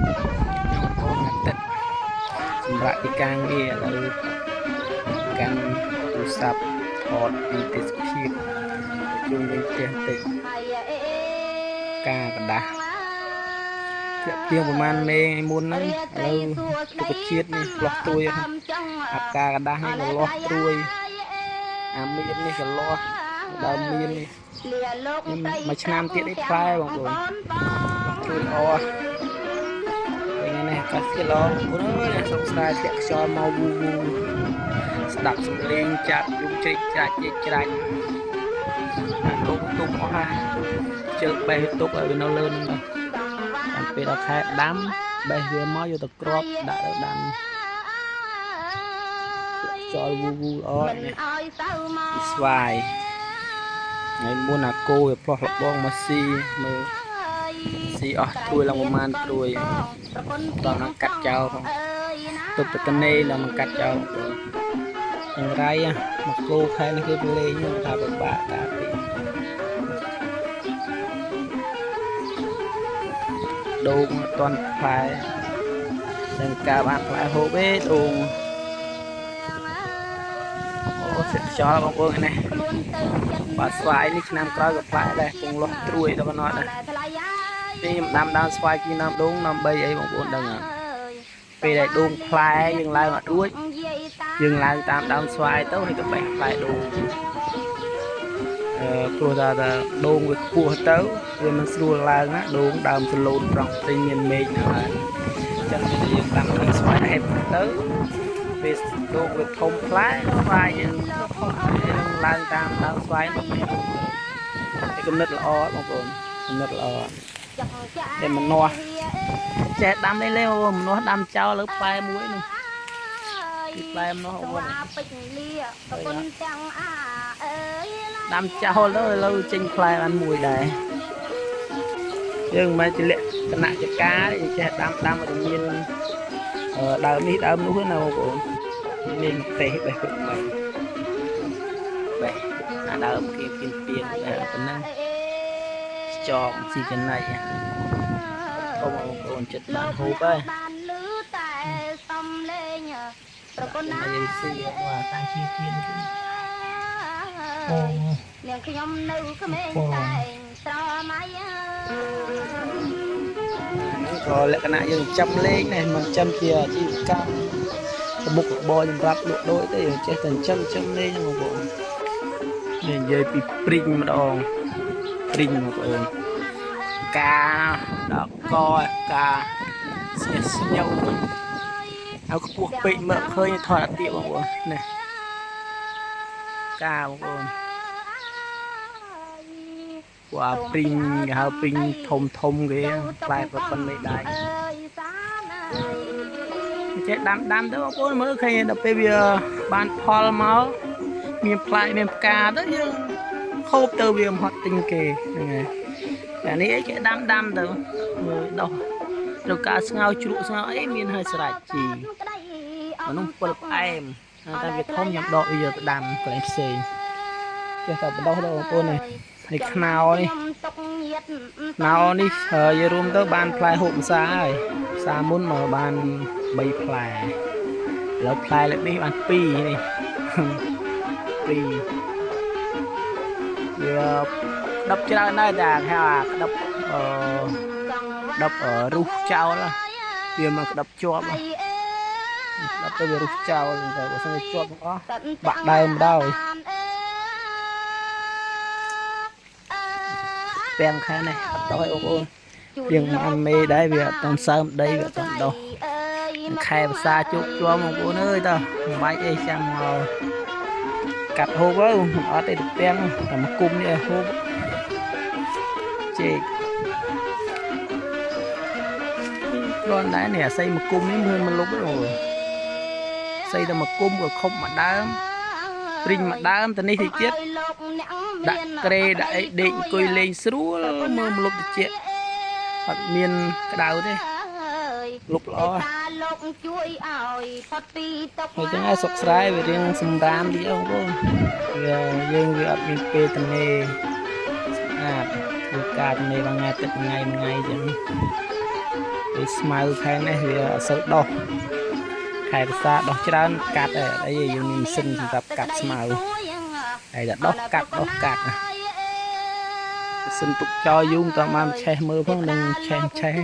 បងប្អូនអាទិត្យសម្រាប់ពីការងារឥឡូវកាន់ទូរស័ព្ទថតពីទេសភាពជុំវិញផ្ទះតិចការกระដាស់ធ្លាក់ភ្លៀងប្រហែលមេថ្ងៃមុនហ្នឹងឥឡូវរុក្ខជាតិនេះលាស់ត្រួយអាការกระដាស់នេះក៏លាស់ត្រួយអាមៀននេះក៏លាស់ដើមមៀននេះខ្ញុំមួយឆ្នាំទៀតនេះផ្លែបងប្អូនត្រួយល្អថ្ងៃនេះអាកាសធាតុល្អបងប្អូនអើយសុខស្ដាយធ្លាក់ខ្យល់មកវូវូស្ដាប់សំឡេងចាប់យំជ្រិចច្រាច់ជ្រិចច្រាច់អាកូនទុំអស់ហើយជិលបេះទុកឲ្យវានៅលើហ្នឹងទៅតាមពេលដល់ខែដាំបេះវាមកយកទៅគ្របដាក់ទៅដាំខ្យល់វូវូល្អនេះស្វាយថ្ងៃមុនអាគោវាផ្លោះលបងមកស៊ីមើលស៊ីអស់ត្រួយឡើងប្រហែលត្រួយដល់នឹងកាត់ចោលផងទុកទៅតនេដល់នឹងកាត់ចោលបងចង្រៃមកគោខែនេះគេលេងថាពិបាកតាពីដូងអត់ទាន់ផ្លែនឹងការបានផ្លែហូបទេដូងអូសិខ្យល់បងប្អូននេះបាទស្វាយនេះឆ្នាំក្រោយក៏ផ្លែដែរពងលាស់ត្រួយដល់ប៉ុណ្ណោះដែរនេះខ្ញុំដាំដើមស្វាយគីដើមដូងដើម្បីអីបងប្អូនដឹងអត់ពេលដែលដូងផ្លែយើងឡើងអត់រួចយើងឡើងតាមដើមស្វាយទៅនេះក៏បេះផ្លែដូងអឺព្រោះថាដូងវាខ្ពស់ទៅវាមិនស្រួលឡើងណាដូងដើមសលូនប្រង់ពេញមានមេឃណាស់អញ្ចឹងយើងដាំដើមស្វាយហេបទៅពេលដូងវាធំផ្លែស្វាយយើងឡើងតាមដើមស្វាយមកនេះគំនិតល្អបងប្អូនគំនិតល្អតែម្នាស់ចេះដាំលេងលេងបងប្អូនម្នាស់ដាំចោលលើផ្លែមួយនោះពីផ្លែម្នាស់បងប្អូនដាំចោលទៅឥឡូវចេញផ្លែបានមួយដែរយើងមិនមែនជាលក្ខណៈចការចេះដាំដាំឲ្យមានដើមនេះដើមនោះណាបងប្អូននេះម្ទេសបេះគ្រប់បែបបេះអាដើមគេពីពីបែបប៉ុណ្ណឹងចងស៊ីចំណៃធំបងប្អូនចិត្តបានហូបហើយហើយស៊ីមកតាំងជាគៀនគឺអូ នាងខ្ញុំនៅក្មេងតែងស្រមៃ ហ្នឹងក៏លក្ខណៈយើងចាំលេងដែរមិនចាំជាអាជីវកម្មមុខរបរសម្រាប់លក់ដូរទេចេះតែចិញ្ចឹមលេងហ្នឹងបងប្អូននេះនិយាយពីព្រីងម្ដងព្រីងបងប្អូនកាដល់កកាស្ញស្ញូហើយខ្ពស់ពេកមើលឃើញថតអតិបងប្អូននេះកាបងប្អូនពួកអាព្រីងគេហៅព្រីងធំធំគេផ្លែប្រប៉ុនមេដៃចេះដាំដាំទៅបងប្អូនមើលឃើញដល់ពេលវាបានផលមកមានផ្លែមានផ្កាទៅយើងហូបទៅវាមិនហត់ទិញគេហ្នឹងហើយតែនេះអីគេដាំដាំទៅមើលដោះត្រូវការស្ងោជ្រក់ស្ងោអីមានហើយស្រេចជីមនុស្សពិលផ្អែមតែវាធំខ្ញុំដកវាយកទៅដាំកន្លែងផ្សេងចេះតែបដោះដល់បងប្អូននេះនេះខ្នោនេះខ្នោនេះយរួមទៅបានផ្លែហូបម្សាហើយផ្សាមុនមកបាន3ផ្លែឥឡូវផ្លែលើកនេះបាន2នេះ2វាក្តាប់ច្រើនដែរតែគេហៅអាក្តាប់អឺក្តាប់រុះចោលវាមកក្តាប់ជាប់ក្តាប់ទៅវារុះចោលទៅបើសិនជាជាប់ទាំងអស់បាក់ដើមដោយពាំងខែនេះអត់ដោះឲ្យបងប្អូនរៀងអានមេដែរវាអត់តសើមដីវាអត់តដោះខែភាសាជោគជាំបងប្អូនអើយតោះមិនបាច់អីចាំមកកាត់ហូបទៅមិនអត់ទេទៅពាំងតែមកគុំនេះឲ្យហូបចេកគ្រាន់តែនេះអាស័យមកគុំនេះមើលមិនលុបទេបងប្អូនស័យតែមកគុំក៏ខុបមួយដើមព្រីងមួយដើមទៅនេះតិចទៀតដាក់ក្រេដាក់អីដេកអង្គុយលេងស្រួលមើលមលុបតិចអត់មានក្តៅទេលុបល្អ លោកជួយឲ្យផុតពីទុក ហើយចឹងឯងសុកស្រែវារៀងសម្រាមតិចបងប្អូនវាយើងវាអត់មានពេលទំនេរស្អាតធ្វើការទំនេរមួយថ្ងៃទឹកថ្ងៃមួយថ្ងៃចឹង វាស្មៅខែនេះវាអត់សូវដុះខែភាសាដុះច្រើនកាត់អីយើងមានម៉ាស៊ីនសម្រាប់កាត់ស្មៅហើយតែដុះកាត់ដុះកាត់ណាម៉ាស៊ីនទុកចោលយូរមិនតបានឆេះមើលផងនឹងឆេះឆេះ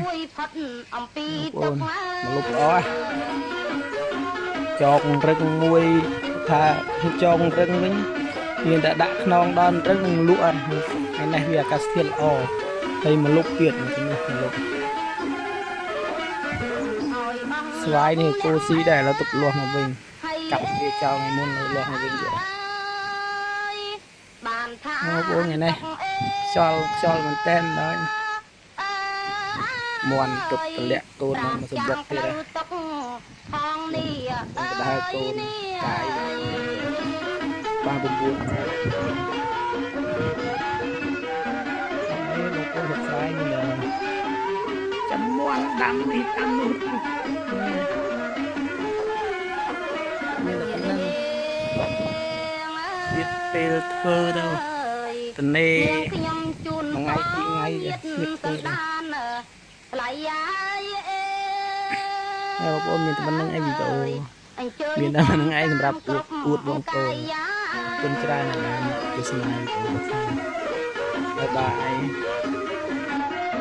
អំពី បងប្អូនមកលុបល្អចករឹងមួយថាចករឹងវិញមានតែដាក់ខ្នងដល់រឹងនឹងលក់អត់ហើយនេះវាអាកាសធាតុល្អហើយមកលុបទៀតនេះមកលុបស្វាយនេះគោស៊ីដែរឥឡូវទុកលាស់មកវិញកាប់វាចោលថ្ងៃមុនលាស់មកវិញទៀត បានថា បងប្អូនថ្ងៃនេះខ្យល់ខ្យល់មែនតែនដល់មន់ទុកតម្លាក់កូនមកសម្បុកទៀតហ៎ ផងនេះ នឹងដៅកូនកាយបាន9ខែហើយបងប្អូនស្រាយមានចាំមន់ដាំនេះដាំនោះមានតែប៉ុណ្្នឹងទៀតពេលធ្វើទៅតនេ ខ្ញុំជូន មួយថ្ងៃពីរថ្ងៃស្ងៀតធ្វើដែរ ថ្លៃអាយអេ ហើយបងប្អូនមានតែប៉ុណ្្នឹងឯងវីដេអូ អញ្ជើញ មានតែប៉ុណ្្នឹងឯងសម្រាប់អួតអួតបងប្អូនអរគុណច្រើនណាស់បានទស្សនាវីដេអូរបស់ខ្ញុំbye bye.